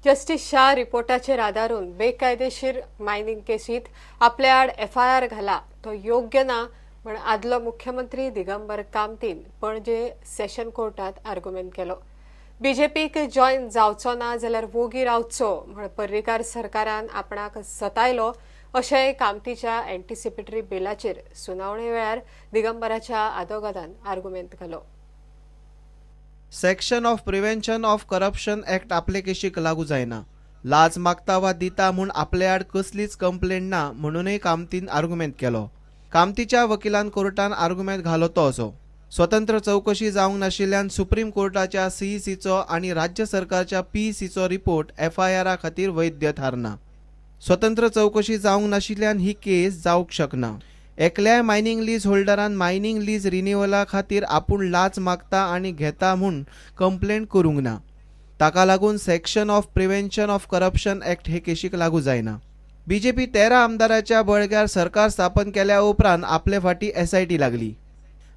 Justice Shah रिपोर्टाचेर आदारून बेकायदेशीर mining केसीत आपल्या आड एफआयआर घाला तो योग्य ना म्हण आदलो मुख्यमंत्री दिगंबर कामतीन पणजे सेशन कोर्टात आर्ग्युमेंट केलो. बीजेपीक जॉयन जावचो ना जाल्यार वोगी रावचो म्हण पर्रीकार सरकारान आपणाक सतायलो अशेंय कामतीच्या एंटिसिपेटरी बेलाचेर सुनावणे वेळार दिगंबराच्या आदोगादान आर्ग्युमेंट घालो. Section of prevention of corruption act आपले केशीक लागू जायना. लाच मागता वा दिता म्हूण आपले आड कसलीच कंप्लेंट ना म्हणूनय कामतीन आर्ग्युमेंट केलो. कामतीच्या वकिलान कोर्टान आर्ग्युमेंट घालो तो असो: स्वतंत्र चौकशी जावंक नाशिल्ल्यान सुप्रीम कोर्टाच्या सीईसीचो आनी राज्य सरकारच्या पीईसीचो रिपोर्ट एफआयआरा खातीर वैद्य थारना. स्वतंत्र चौकशी जावंक नाशिल्ल्यान ही केस जावंक शकना. एकल्याय मायनिंग लीज होल्डरान मायनिंग लीज रिन्युअला खातीर आपूण लाच मागता आनी घेता म्हूण कंप्लेंट करूंक ना. ताका लागून section of prevention of corruption act हे केशीक लागू जायना. बीजेपी 13 आमदाराच्या बळग्यार सरकार स्थापन केल्या उपरांत आपले फाटी एसआयटी लागली.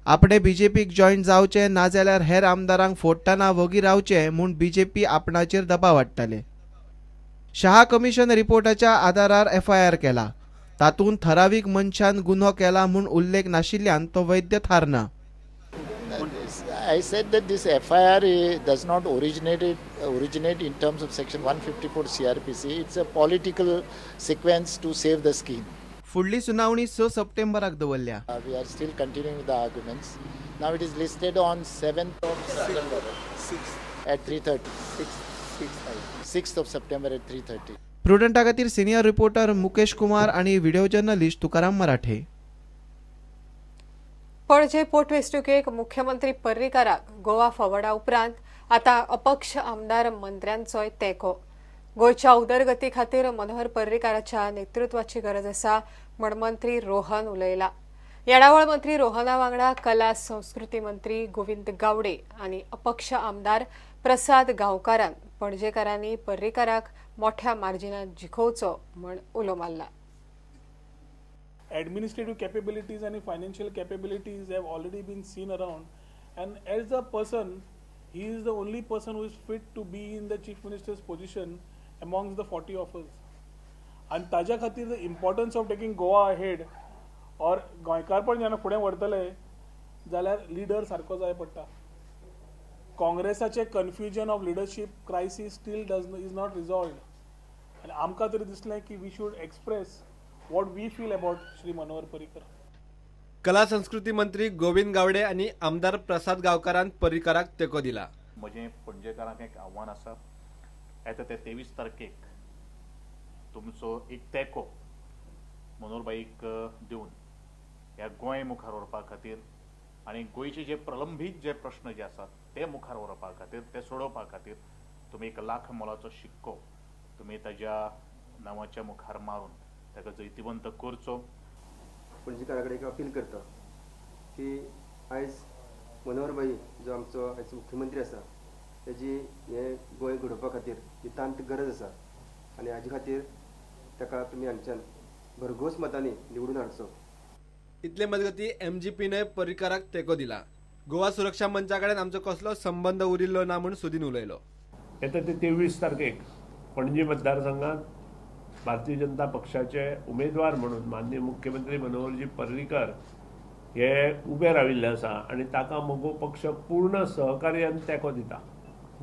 आपणे बीजेपीक जॉयन जावचे नाजाल्यार हेर आमदारांक फोडटना वगी रावचे म्हूण बीजेपी आपणाचेर दबाव हाडटाले. शाह कमिशन रिपोर्टाच्या आदारार एफआयआर केला. तातूंत थरावीक मनशान गुन्हो केला म्हूण उल्लेख नाशिल्ल्यान तो वैद्य थारना. I said that this FIR does not originate in terms of section 154 CRPC. It's a political sequence to save the scheme. फुडली सुनावणी 6 सप्टेंबराक दवरल्या. We are still continuing with the arguments. Now it is listed on 7th of September at 3:30. 6th of September at 3:30. प्रुडंटा खातीर senior reporter Mukesh Kumar आणि video journalist Tukaram मराठे. पणजे पोटवेंचणुकेक मुख्यमंत्री पर्रीकाराक गोवा फॉवर्डा उपरांत आतां अपक्ष आमदार मंत्र्यांचोय तेंको. गोंयच्या उदरगती खातीर मनोहर पर्रीकाराच्या नेतृत्वाची गरज आसा म्हण मंत्री रोहन उलयला. येणावळ मंत्री रोहना वांगडा कला संस्कृती मंत्री गोविंद गावडे आनी अपक्ष आमदार प्रसाद गांवकारान पणजेकारांनी पर्रीकाराक मोठ्या मार्जिनात जिखोवचो म्हण उलो मारला. Administrative capabilities and financial capabilities have already been seen around, and as a person he is the only person who is fit to be in the chief minister's position amongst the 40 of us. And ताज्या खातीर the importance of taking Goa ahead or गोंयकारपण जेन्ना फुडें व्हरतले जाल्यार leader सारको जाय पडटा. काँग्रेसाचे confusion of leadership crisis still is not resolved, आनी आमकां तरी दिसलें की we should express what we feel about Shri Manohar Parrikar. कला संस्कृती मंत्री गोविंद गावडे आनी आमदार प्रसाद गांवकारान पर्रीकाराक तेंको दिला. म्हजें पणजेकारांक एक आव्हान आसा, येता ते 23 तारखेक तुमचो एक तेंको मनोहरबाईक दिवन ह्या गोंय मुखार व्हरपा खातीर आनी गोंयचे जे प्रलंबीत जे प्रश्न जे आसात ते मुखार व्हरपा खातीर, ते सोडोवपा खातीर तुमी 1 लाख मोलाचो शिक्को तुमी ताज्या नांवाच्या मुखार मारून ताका जैतिवंत करचो. पणजेकारा कडेन एक अपील करता की आयज मनोहरबाई जो आमचो आयज मुख्यमंत्री आसा तेजी हें गोंय घडोवपा खातीर नितांत गरज आसा आनी हाजे खातीर ताका तुमी हांगच्यान भरघोस मतांनी निवडून हाडचो. इतले मजगती एमजीपीने पर्रीकाराक तेंको दिला. गोवा सुरक्षा मंचा कडेन आमचो कसलो संबंद उरिल्लो ना म्हूण सुदीन उलयलो. येता ते 23 तारखेक पणजी मतदारसंघात भारतीय जनता पक्षाचे उमेदवार म्हणून माननीय मुख्यमंत्री मनोहरजी पर्रीकर हे उबे राविल्ले आसा आनी ताका मगो पक्ष पूर्ण सहकार्यान तेंको दिता.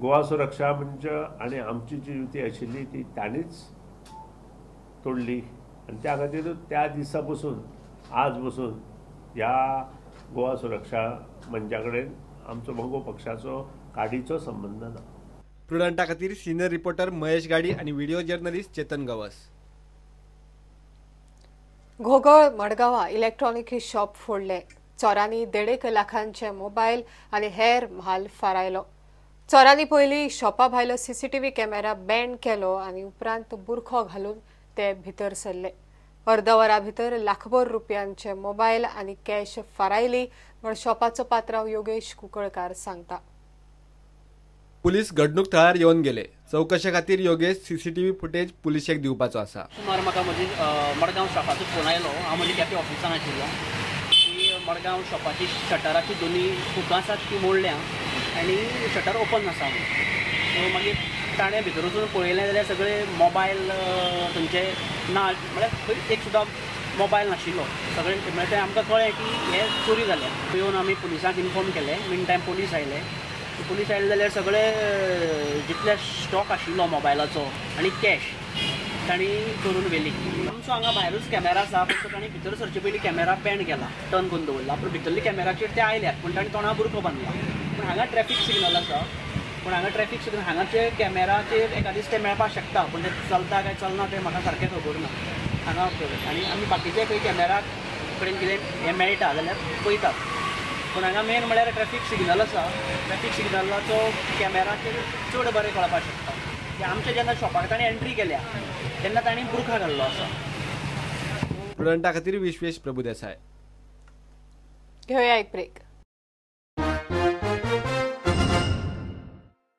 गोवा सुरक्षा मंच आनी आमची जी युती आशिल्ली ती तांणीच तोडली आनी त्या खातीर त्या दिसा पसून आज बसून ह्या गोवा सुरक्षा मंचा कडेन आमचो मगो पक्षाचो काडीचो संबंद ना. प्रुडंटा खातीर सिनियर रिपोर्टर महेश गाडी आनी video journalist Chetan Gawas. Ghogal मडगांवां इलेक्ट्रॉनिक शॉप फोडले. चोरांनी 1.5 लाखांचे मोबायल आनी हेर म्हाल फारायलो. चोरांनी पयलीं शॉपा भायलो सीसीटीव्ही कॅमेरा बँड केलो आनी उपरांत बुरखो घालून ते भितर सरले. अर्द वरा भितर लाखभर रुपयांचे मोबायल आनी कॅश फारायली म्हण शॉपाचो पात्रांव योगेश कुंकळकार सांगता. पुलीस घडणूक थळार येवन गेले. चवकशे खातीर योगेश सीसीटीव्ही फुटेज पुलिशेक दिवपाचो आसा. सुमार म्हाका म्हजी मडगांव शॉपाचो फोन आयलो. हांव म्हजी केपें ऑफिसान आशिल्लो की मडगांव शॉपाची शटराची दोनी हुकां आसात ती मोडल्या आनी शटर ओपन आसा. सो मागीर ताणें भितर वचून पळयलें जाल्यार सगळे मोबायल थंयचे ना, म्हळ्यार खंय एक सुद्दां मोबायल नाशिल्लो. सगळे म्हळ्यार तें आमकां कळ्ळें की हे चोरी जाल्या. येवन आमी पुलिसांक इन्फॉर्म केलें. मीन टायम पोलीस आयले. पोलीस आयले जाल्यार सगळे जितले स्टॉक आशिल्लो मोबायलाचो आनी कॅश तांणी चोरून व्हेली. आमचो हांगा भायरूच कॅमेरा आसा, पूण तांणी भितर सरचे पयलीं कॅमेरा बँड केला, टर्न करून दवरला. पूण भितरल्या कॅमेराचेर ते आयल्यात, पूण तांणी तोंडा बुरखो बांदला. पूण हांगा ट्रॅफीक सिग्नल आसा, पूण हांगा ट्रॅफीक सिग्नल हांगाचे कॅमेराचेर एका दीस ते मेळपाक शकता, पूण ते चलता काय चलना तें म्हाका सारकें खबर ना हांगा. आनी आमी बाकीचे खंय कॅमेरा कडेन कितें हें मेळटा जाल्यार पळयतात, पूण हांगा मेन म्हळ्यार ट्रॅफीक सिग्नल आसा. ट्रॅफीक सिग्नलाचो कॅमेराचेर चड बरें कळपाक शकता. की आमच्या जेन्ना शॉपाक तांणी एंट्री केल्या तेन्ना तांणी बुरखा घाल्लो आसा. स्टुडंटा खातीर विश्वेश प्रभुदेसाय. घेवया एक ब्रेक.